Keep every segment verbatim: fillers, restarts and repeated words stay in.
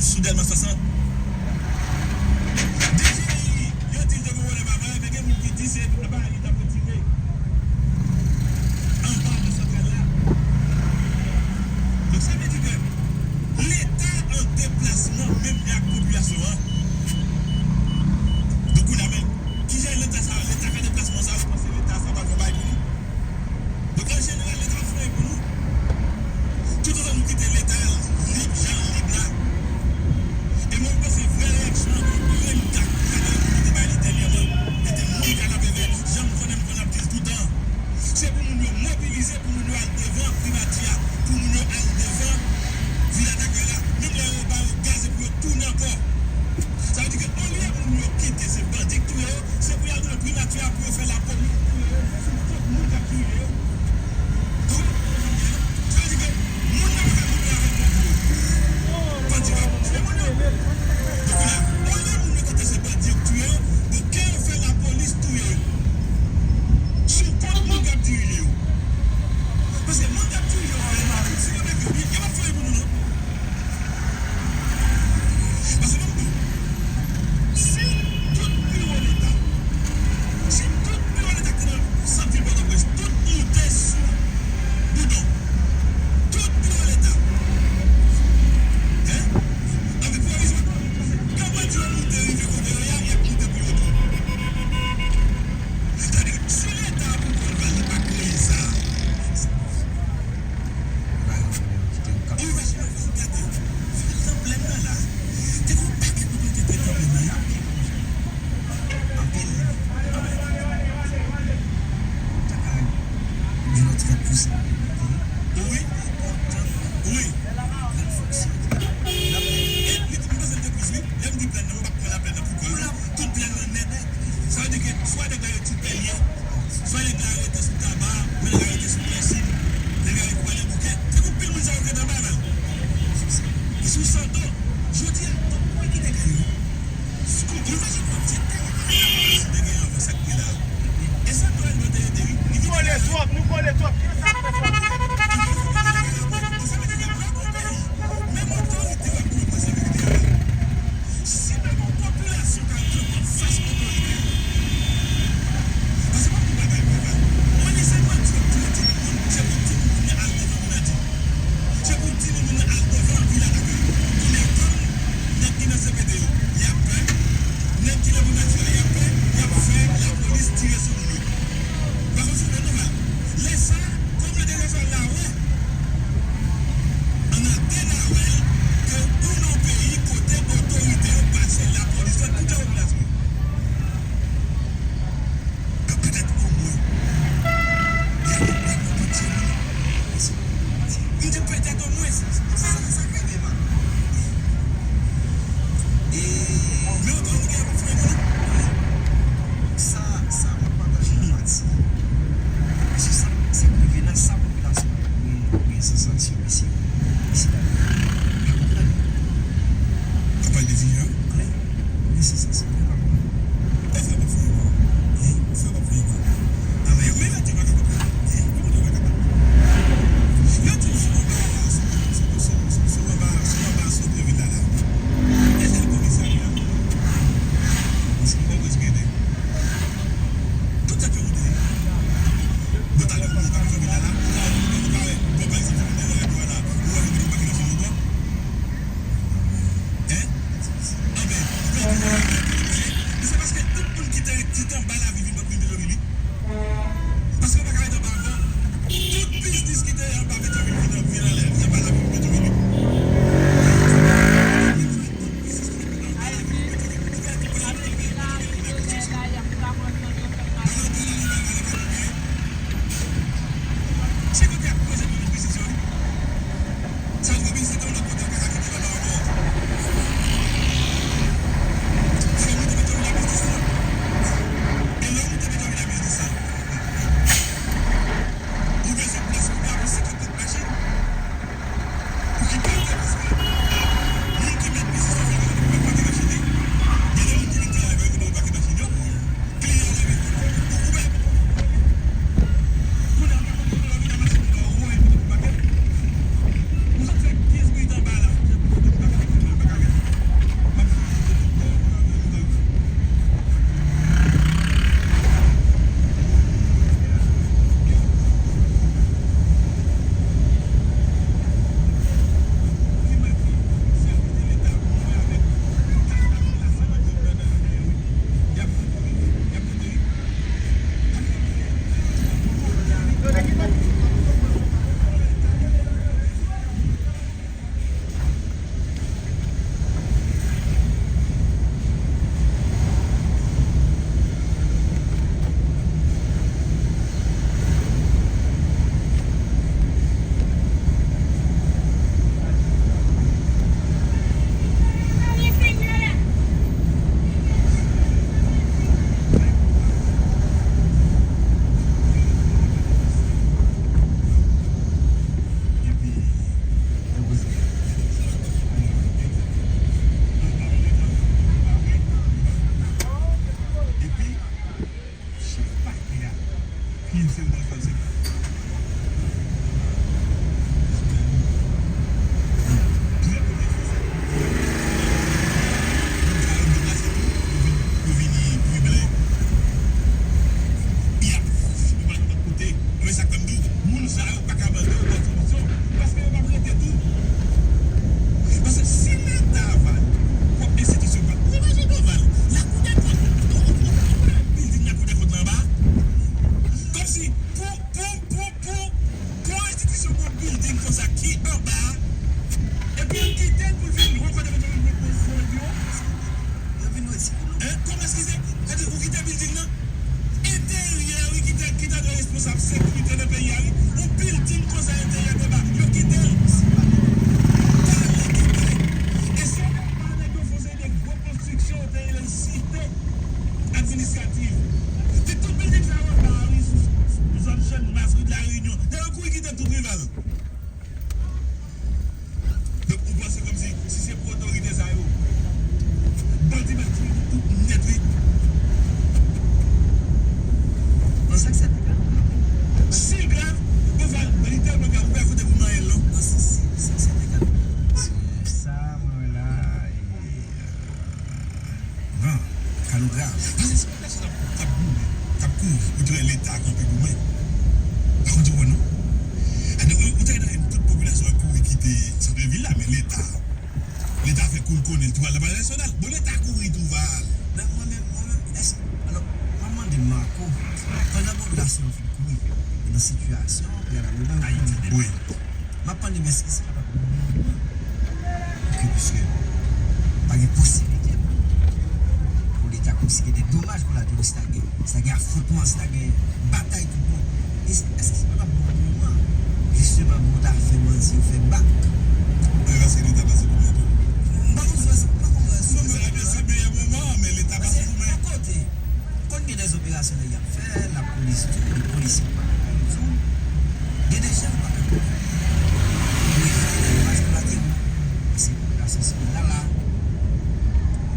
sou Dèlma swasant. D J I, yo di l te gen pwoblèm avè l, men gen moun ki di se anba li t ap retire. Anba nan santral la. Donk, sa vle di ke Leta an deplasman menm jan ak popilasyon an. Donk, kounye a, men, kijan Leta sa, Leta fè deplasman sa, ou panse Leta sa pral fè bagay pou nou? Donk, an jeneral, Leta ap fè pou nou. Toutotan nou kite Leta lib jan l lib la. E mwen, m panse vrè reyaksyon an, menm Kaka, Kaka yo te bay li dènyèman, e te moun Kaka Pèvè, jan m konnen, m konn ap di l toutan. Se pou moun yo mobilize, pou moun yo al devan primati a, pou moun yo al devan Vila Dakòy la, menm lè yo ba yo gaz epi yo tounen ankò. Sa vle di ke olye moun yo kite se bandi k touye yo, se pou y al devan primati a pou yo fè lapolis touye yo sou kont moun k ap touye yo. Ou konprann sa m di a? Sa vle di ke moun nan pa ka konprann avèk bandi yo. Bandi pa touye moun yo. Donk la, olye moun yo kite se bandi yo k touye yo, donk ke yo fè lapolis touye yo sou kont moun k ap dirije yo. Paske moun k ap dirije yo fè lapolis yo, yo mèt yo, yo p ap fè anyen pou nou non. Paske ban m di w, si tout biwo Leta, si tout biwo Leta ki nan sant vil Pòtoprens, tout moute sou Boudon, tout biwo Leta, en, anvi pwovizwa, kan bandi yo moute rive kote yo ye a, y ap moute pou yo tou. Sa vle di, si Leta a pou kont pa l, li pa kreye sa. Ou imajine w, gade, nan plèn nan la, te gen yon pakèt moun ki te kanpe nan yo. Anpil. Wi. Wi. E li, m panse l te plis, wi. Lè m di plèn nan, m p ap pran laplèn nan pou kò l, non. Tout plèn nan nèt. Sa vle di ke swa nèg la rete sou Pèlye, swa nèg la rete sou Taba, swa nèg la rete sou Pèsin, nèg la rete Kwadèboukè. Se pou pil moun sa yo k rete anba la. Sou Santo, jodi a, tout moun ki te gen yo. Imajine w ap di, te gen anvan sa k te la. E Santo Elman te rete, wi. Nou kole twòp, nou kole twòp. Ki sa k fè sa? Sa vle di ke lè w gon peyi, menm otorite w ap dwe pran severite a. Si pa gen yon popilasyon k al kanpe anfas otorite yo. Paske m ap di w bagay, papa. Mwen, lè se bandi yo k touye timoun moun, se pou timoun moun nan al devan Bonadi. Se pou timoun moun nan al devan Vila Dakòy. Kounye a, Kou l konnen l tou al nan Palè Nasyonal. Bon, Leta kouri tou va al. Men mwen menm, mwen menm, èske, alò, mwen mande Marco, pandan popilasyon an fin kouri, nan sitiyasyon, gad a mwen, wi, m ap mande, men èske se pa ta pou mwen? Oke, piske pa gen posiblite pou, pou Leta, kòmsi gen de domaj kolatero, si ta gen, si ta gen afwontman, si ta gen batay tout bon. E s- èske se pa ta bon moman, jisteman, pou ta fè bandi yo fè bak? Mwen panse Leta pase moman tou. M pa konn si se, m pa konn si se, se meyè moman, men Leta pase moman. Yon kote, konn gen de operasyon nèg y ap fè, lapolis tou, de polisye pa tou. Gen de jan ou pa ka konn. Wi, fè domaj kolatero. Paske popilasyon sivil la, la.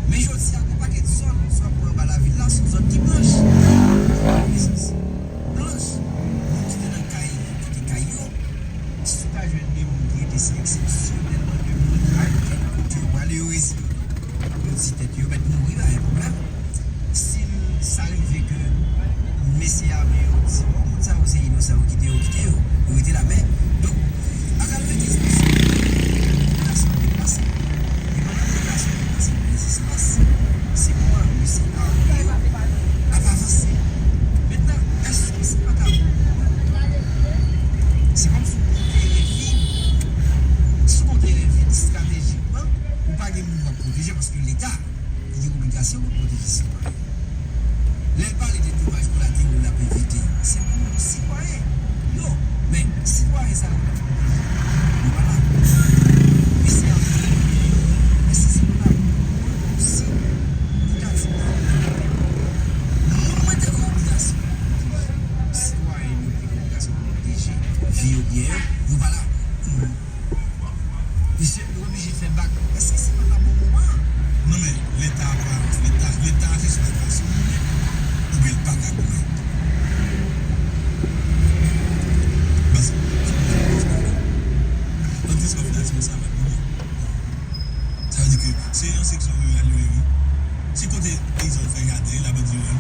Men jodi a, gen pakèt zòn, swa pou anba lavil la, se yon zòn ki blanch. Blanch. Moun ki te nan kay, ki te kay yo, si w ka jwenn de moun ki rete, se eksepsyonèlman de moun ki kote yo prale, yo rezime. Yo di tèt yo mèt mouri, pa gen pwoblèm. Si sa rive ke mesye ame yo di, bon, moun sa yo se inosan, yo kite yo, kite yo, yo rete la, men, donk, a kalite espas, popilasyon deplase. E pandan popilasyon deplase nan espas, se kòman mesye ame yo ap avanse. Mentnan, èske se pa ta bon moman? Se kòmsi w kontre yon vid. Si w kontre yon vid estratejikman, ou pa gen moun w ap pwoteje paske Leta, li gen obligasyon pou l pwoteje sitwayen. Lè l pale de domaj kolatero l ap evite, se pou sitwayen yo. Men, sitwayen sa yo k ap pwoteje, yo pa la. Mesye ap pwoteje yo. Èske se pa ta bon moman osi pou ta di, moun mwen te gen obligasyon pou pwoteje, sitwayen yo ki gen obligasyon pou pwoteje vi yo, byen yo, yo pa la? Mesye, yo oblije fè bak. Èske se pa ta bon moman? Non, men Leta pa, Leta, Leta se swa l ka soumèt, oubyen l pa ka konmèt. Baz, ann di sa w fè a, se konsa, mwen, mwen. Sa vle di ke se yon seksyon riral yo ye, wi. Se kote peyizan yo fè jaden, la bandi yo ye.